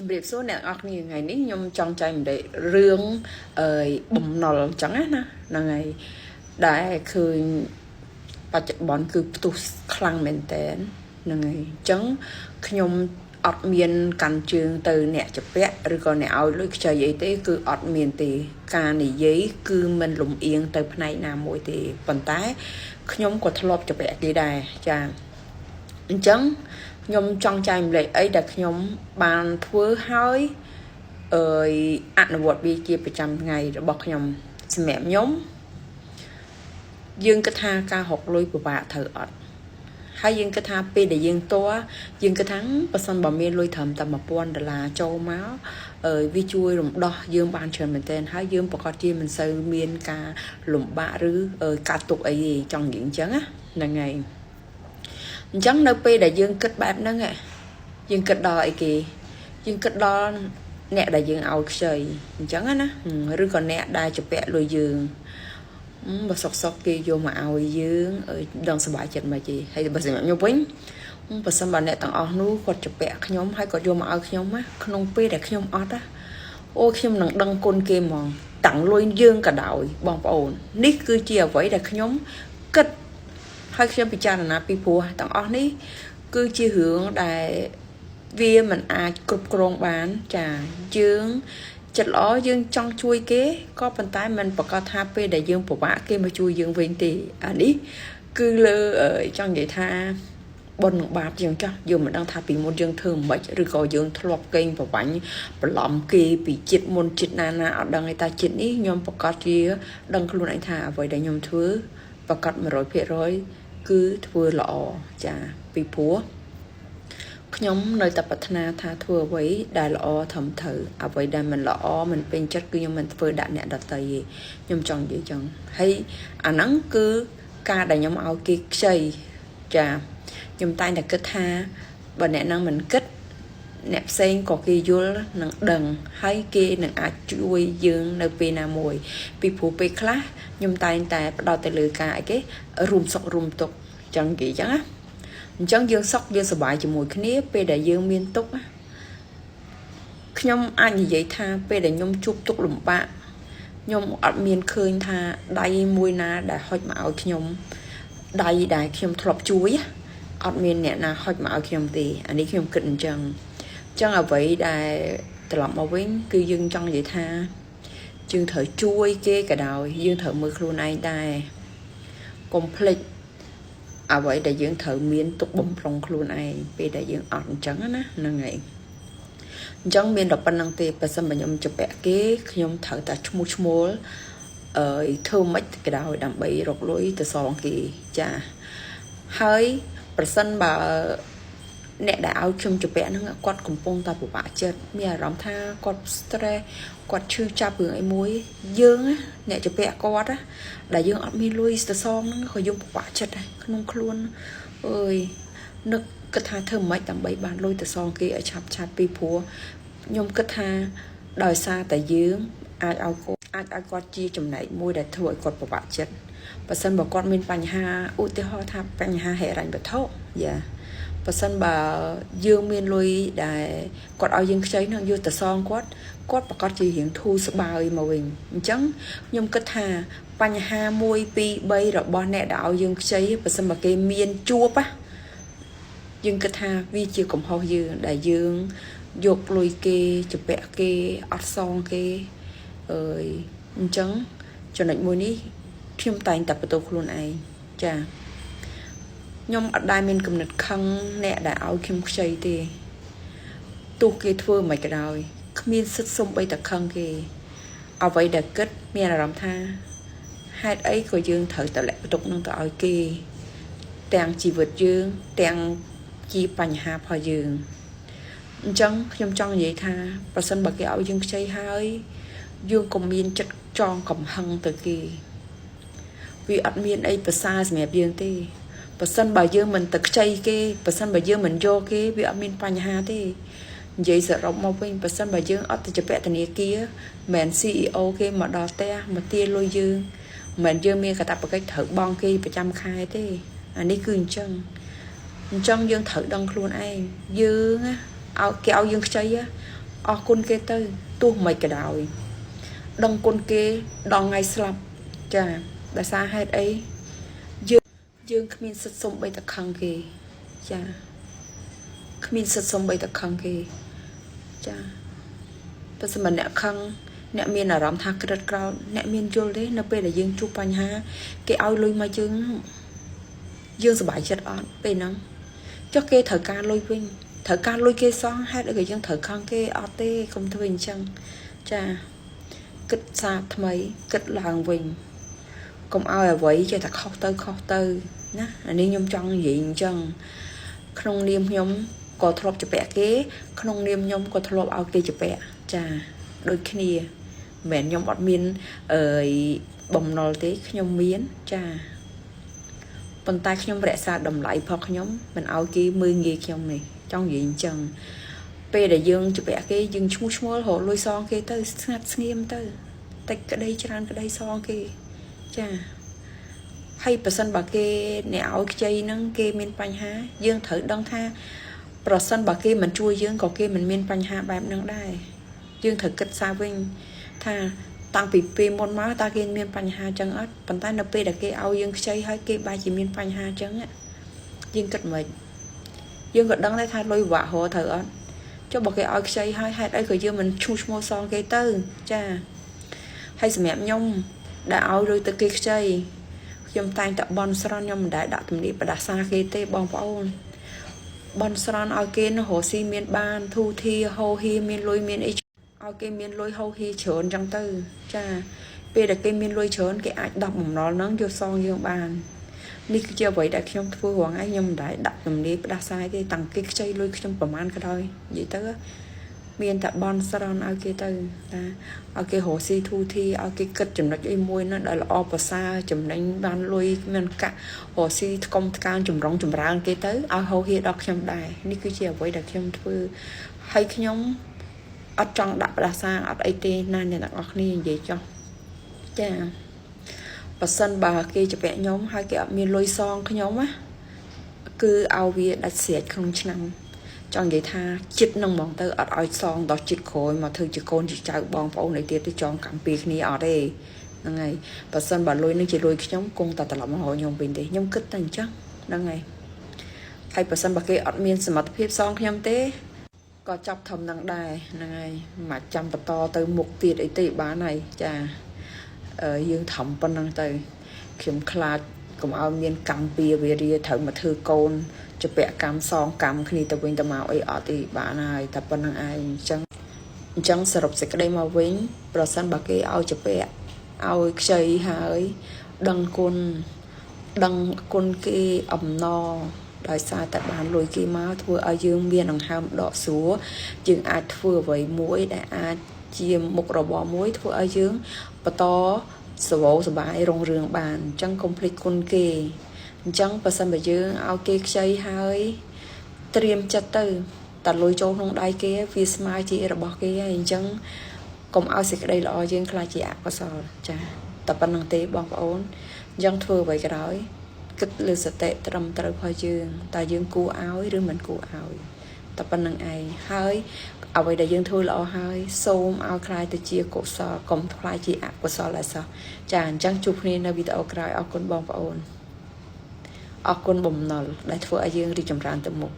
ជំរាបសួរអ្នកនរគ្នាថ្ងៃនេះខ្ញុំចង់ចែករំលែករឿងអឺបំណុលអញ្ចឹងណាហ្នឹងហើយដែលឃើញបច្ចុប្បន្នគឺផ្ទុះខ្លាំងមែនតើហ្នឹងហើយអញ្ចឹងខ្ញុំអត់មានកាន់ជើងទៅអ្នកជពាក់ឬក៏អ្នកឲ្យលុយខ្ចីអីទេគឺអត់មានទេការនិយាយគឺមិនលំអៀងទៅផ្នែកណាមួយទេប៉ុន្តែខ្ញុំក៏ធ្លាប់ជពាក់គេដែរចាអញ្ចឹងខ្ញុំចង់ចែកម្លែកអីដែលខ្ញុំបានធ្វើហើយអើយអនុវត្តវាជាប្រចាំថ្ងៃរបស់ខ្ញុំសម្រាប់ខ្ញុំយើងគិតថាការហុកលុយពិបាកត្រូវអត់ហើយយើងគិតថាពេលដែលយើងតយើងគិតថាបើសិនបើមានលុយត្រឹមតែ1000ដុល្លារចូលមកអឺវាជួយរំដោះយើងបានច្រើនមែនទែនហើយយើងប្រកាសជាមិនសូវមានការលំបាកឬការទុកអីទេចង់និយាយអញ្ចឹងណាហ្នឹងហើយអញ្ចឹងនៅពេលដែលយើងគិតបែបហ្នឹងយើងគិតដល់អីគេយើងគិតដល់អ្នកដែលយើងឲ្យខ្ចីអញ្ចឹងណាឬក៏អ្នកដែលជពាក់លុយយើងបើសុកសុកគេយកមកឲ្យយើងដឹងសុបាយចិត្តមកទេហើយបើសម្រាប់ខ្ញុំវិញបើសិនបើអ្នកទាំងអស់នោះគាត់ជពាក់ខ្ញុំហើយគាត់យកមកឲ្យខ្ញុំណាក្នុងពេលដែលខ្ញុំអត់ណាអូខ្ញុំនឹងដឹងគុណគេហ្មងតាំងលុយយើងក៏ដោយបងប្អូននេះគឺជាអ្វីដែលខ្ញុំគិតហើយខ្ញុំពិចារណាពីព្រោះទាំងអស់នេះគឺជារឿងដែលវាមិនអាចគ្រប់គ្រងបានចាយើងចិត្តល្អយើងចង់ជួយគេក៏ប៉ុន្តែมันប្រកាសថាពេលដែលយើងពិបាកគេមកជួយយើងវិញទេអានេះគឺលើចង់និយាយថាបុណ្យនឹងបាបជាងចាស់យើងមិនដឹងថាពីមុនយើងធ្វើមិនឬក៏យើងធ្លាប់កេងប្រវាញ់បន្លំគេពីជាតិមុនជាតិណាណាអត់ដឹងទេតែជាតិនេះខ្ញុំប្រកាសជាដឹងខ្លួនឯងថាអ្វីដែលខ្ញុំធ្វើប្រកាស100%គឺធ្វើល្អចាពីព្រោះខ្ញុំនៅតែប្រាថ្នាថាធ្វើអ្វីដែលល្អធំត្រូវអ្វីដែលមិនល្អមិនពេញចិត្តគឺខ្ញុំមិនធ្វើដាក់អ្នកដទៃទេខ្ញុំចង់និយាយចឹងហើយអាហ្នឹងគឺការដែលខ្ញុំឲ្យគេខ្ចីចាខ្ញុំតែងតែគិតថាបើអ្នកហ្នឹងមិនគិតអ្នកផ្សេងក៏គេយល់នឹងដឹងហើយគេនឹងអាចជួយយើងនៅពេលណាមួយពីព្រោះពេលខ្លះខ្ញុំតែងតែផ្ដោតទៅលើការអីគេរួមសុខរួមទុក្ខចឹងគេចឹងណាអញ្ចឹងយើងសុខយើងសប្បាយជាមួយគ្នាពេលដែលយើងមានទុក្ខខ្ញុំអាចនិយាយថាពេលដែលខ្ញុំជួបទុក្ខលំបាកខ្ញុំអត់មានឃើញថាដៃមួយណាដែលហុចមកឲ្យខ្ញុំដៃដែលខ្ញុំធ្លាប់ជួយអត់មានអ្នកណាហុចមកឲ្យខ្ញុំទេអានេះខ្ញុំគិតអញ្ចឹងអញ្ចឹងអ្វីដែលត្រឡប់មកវិញគឺយើងចង់និយាយថាយើងត្រូវជួយគេក៏ដោយយើងត្រូវមើលខ្លួនឯងដែរកុំភ្លេចអ្វីដែលយើងត្រូវមានទុកបំរុងខ្លួនឯងពេលដែលយើងអត់អញ្ចឹងណាហ្នឹងហើយអញ្ចឹងមានតែប៉ុណ្្នឹងទេបើសិនបើខ្ញុំជពាក់គេខ្ញុំត្រូវតែឈ្មោះឈ្មោលអឺធ្វើម៉េចក៏ដោយដើម្បីរកលុយទៅសងគេចាហើយប្រសិនបើអ្នកដែលឲ្យខ្ញុំជពាក់ហ្នឹងគាត់កំពុងតែពិបាកចិត្តមានអារម្មណ៍ថាគាត់ stress គាត់ឈឺចាប់រឿងអីមួយយើងអ្នកជពាក់គាត់ណាដែលយើងអត់មានលុយទៅសងហ្នឹងក៏យើងពិបាកចិត្តដែរក្នុងខ្លួនអើយនឹកគិតថាធ្វើម៉េចដើម្បីបានលុយទៅសងគេឲ្យឆាប់ឆាប់ពីព្រោះខ្ញុំគិតថាដោយសារតែយើងអាចឲ្យគាត់អាចឲ្យគាត់ជាចំណែកមួយដែលធ្វើឲ្យគាត់ពិបាកចិត្តបើសិនបើគាត់មានបញ្ហាឧទាហរណ៍ថាបញ្ហាហិរញ្ញវត្ថុយ៉ាបើសិនបើយើងមានលុយដែលគាត់ឲ្យយើងខ្ចីនឹងយកទៅសងគាត់គាត់ប្រកាសជារៀងធូរស្បើយមកវិញអញ្ចឹងខ្ញុំគិតថាបញ្ហា1 2 3របស់អ្នកដែលឲ្យយើងខ្ចីបើសិនបើគេមានជួបណាយើងគិតថាវាជាកំហុសយើងដែលយើងយកលុយគេជពាក់គេអត់សងគេអើយអញ្ចឹងចំណុចមួយនេះខ្ញុំតែងតែបន្ទោសខ្លួនឯងចាខ្ញុំអត់ដែលមានគំនិតខឹងអ្នកដែលឲ្យខ្ញុំខ្ចីទេទោះគេធ្វើមិនក៏ដោយគ្មានសិទ្ធិសំបីតែខឹងគេអ្វីដែលគិតមានអារម្មណ៍ថាហេតុអីក៏យើងត្រូវតែលាក់បន្ទុកនឹងទៅឲ្យគេទាំងជីវិតយើងទាំងជាបញ្ហារបស់យើងអញ្ចឹងខ្ញុំចង់និយាយថាប្រសិនបើគេឲ្យយើងខ្ចីហើយយើងក៏មានចិត្តចងកំហឹងទៅគេវាអត់មានអីប្រសើរសម្រាប់យើងទេប្រសិនបើយើងមិនទៅខ្ចីគេប្រសិនបើយើងមិនយកគេវាអត់មានបញ្ហាទេនិយាយសរុបមកវិញប្រសិនបើយើងអត់ទៅជពាក់ធនាគារមិន CEO គេមកដល់ផ្ទះមកទាលុយយើងមិនយើងមានកាតព្វកិច្ចត្រូវបង់គេប្រចាំខែទេអានេះគឺអញ្ចឹងអញ្ចឹងយើងត្រូវដឹងខ្លួនឯងយើងឲ្យគេឲ្យយើងខ្ចី អរគុណគេទៅទោះមិនក៏ដោយដឹងគុណគេដល់ថ្ងៃស្លាប់ចាដោយសារហេតុអីយើងយើងគ្មានសិទ្ធិសំបីតខឹងគេចាគ្មានសិទ្ធិសំបីតខឹងគេចាបើសិនបើអ្នកខឹងអ្នកមានអារម្មណ៍ថាក្រិតក្រោធអ្នកមានយល់ទេនៅពេលដែលយើងជួបបញ្ហាគេឲ្យលុយមកយើងយើងសប្បាយចិត្តអត់ពេលហ្នឹងចុះគេត្រូវការលុយវិញត្រូវការលុយគេសោះហេតុអីក៏យើងត្រូវខឹងគេអត់ទេកុំធ្វើអញ្ចឹងចាគិតសាថ្មីគិតឡើងវិញកុំឲ្យអ្វីចេះតែខុសទៅខុសទៅណាអានេះខ្ញុំចង់និយាយអញ្ចឹងក្នុងនាមខ្ញុំក៏ធ្លាប់ជពាក់គេក្នុងនាមខ្ញុំក៏ធ្លាប់ឲ្យគេជពាក់ចាដូចគ្នាមិនមែនខ្ញុំអត់មានអឺបំណុលទេខ្ញុំមានចាប៉ុន្តែខ្ញុំរក្សាតម្លៃផងខ្ញុំមិនឲ្យគេមើលងាយខ្ញុំទេចង់និយាយអញ្ចឹងពេលដែលយើងជពាក់គេយើងឈ្មោះឈ្មោះរកលុយសងគេទៅស្ងាត់ស្ងៀមទៅតិចក្តីច្រើនក្តីសងគេចាហើយប្រសិនបើគេអ្នកឲ្យខ្ចីហ្នឹងគេមានបញ្ហាយើងត្រូវដឹងថាប្រសិនបើគេមិនជួយយើងក៏គេមិនមានបញ្ហាបែបហ្នឹងដែរយើងត្រូវគិតសារវិញថាតាំងពីពេលមុនមកតើគេមានបញ្ហាចឹងអត់ប៉ុន្តែនៅពេលដែលគេឲ្យយើងខ្ចីហើយគេបែរជាមានបញ្ហាចឹងយើងគិតមិនយើងក៏ដឹងដែរថាលុយពិបាករកត្រូវអត់ចុះបើគេឲ្យខ្ចីហើយហេតុអីក៏យើងមិនឈ្មោះឈ្មោះសងគេទៅចាហើយសម្រាប់ខ្ញុំដែលឲ្យលុយទៅគេខ្ចីខ្ញុំតែងតែបន់ស្រន់ខ្ញុំមិនដែលដាក់ទំនាបដាសាគេទេបងប្អូនបន់ស្រន់ឲ្យគេនោះរកស៊ីមានបានធូធាហោហៀមានលុយមានអីឲ្យគេមានលុយហោហៀច្រើនចឹងទៅចាពេលដែលគេមានលុយច្រើនគេអាចដោះបំណុលហ្នឹងយកសងយើងបាននេះគឺជាអ្វីដែលខ្ញុំធ្វើរាល់ថ្ងៃខ្ញុំមិនដែលដាក់ទំនាបដាសាយទេតាំងគេខ្ចីលុយខ្ញុំប្រហែលក៏ដោយនិយាយទៅមានតែបន់ស្រន់ឲ្យគេទៅតាឲ្យគេរកស៊ីធូធីឲ្យគេគិតចំណុចអីមួយណាដែលល្អប្រសើរចំណេញបានលុយមានកាក់រកស៊ីថ្កុំថ្កើងចម្រុងចម្រើនគេទៅឲ្យហោហៀដល់ខ្ញុំដែរនេះគឺជាអ្វីដែលខ្ញុំធ្វើហើយខ្ញុំអត់ចង់ដាក់ផ្ដាសាអត់អីទេណាអ្នកទាំងអស់គ្នានិយាយចោះចាប៉ះសិនបើគេជពាក់ខ្ញុំហើយគេអត់មានលុយសងខ្ញុំណាគឺឲ្យវាដាច់ស្រេចក្នុងឆ្នាំចង់និយាយថាចិត្តនឹងហ្មងទៅអត់ឲ្យសងដល់ចិត្តក្រោយមកធ្វើជាកូនជាចៅបងប្អូនអីទៀតទៅចងកម្មពីគ្នាអត់ទេហ្នឹងហើយបើសិនបើលុយនឹងជាលុយខ្ញុំគង់តែត្រឡប់មករកខ្ញុំវិញទេខ្ញុំគិតតែអញ្ចឹងហ្នឹងហើយហើយបើសិនបើគេអត់មានសមត្ថភាពសងខ្ញុំទេក៏ចាប់ធំនឹងដែរហ្នឹងហើយមិនចាំបន្តទៅមុខទៀតអីទេបានហើយចាយើងធំប៉ុណ្ណឹងទៅខ្ញុំខ្លាចកុំឲ្យមានកម្មពៀវេរាត្រូវមកធ្វើកូនជពាក់កម្មសងកម្មគ្នាទៅវិញទៅមកអីអត់ទេបានហើយតែប៉ុណ្្នឹងឯងអញ្ចឹងសរុបសេចក្តីមកវិញប្រសិនបើគេឲ្យជពាក់ឲ្យខ្ចីហើយដឹងគុណដឹងគុណគេអំណរដោយសារតែបានលុយគេមកធ្វើឲ្យយើងមានដង្ហើមដកស្រួលយើងអាចធ្វើអ្វីមួយដែលអាចជាមុខរបរមួយធ្វើឲ្យយើងបន្តសវោសបាយរុងរឿងបានអញ្ចឹងកុំភ្លេចគុណគេអញ្ចឹងបើសិនបើយើងឲ្យគេខ្ចីហើយត្រៀមចិត្តទៅតែលុយចូលក្នុងដៃគេវាស្មើជារបស់គេហើយអញ្ចឹងកុំឲ្យសេចក្តីល្អយើងខ្លាចជាអកុសលចាតែប៉ុណ្្នឹងទេបងប្អូនអញ្ចឹងធ្វើអ្វីក៏ដោយគិតលើសតិត្រឹមត្រូវរបស់យើងតើយើងគួរឲ្យឬមិនគួរឲ្យតែប៉ុណ្្នឹងឯងហើយអ្វីដែលយើងធ្វើល្អហើយសូមឲ្យក្លាយទៅជាកុសលកុំក្លាយជាអកុសលអសោះចាអញ្ចឹងជួបគ្នានៅវីដេអូក្រោយអរគុណបងប្អូនអរគុណបំណុលដែលធ្វើឲ្យយើងរីកចម្រើនទៅមុខ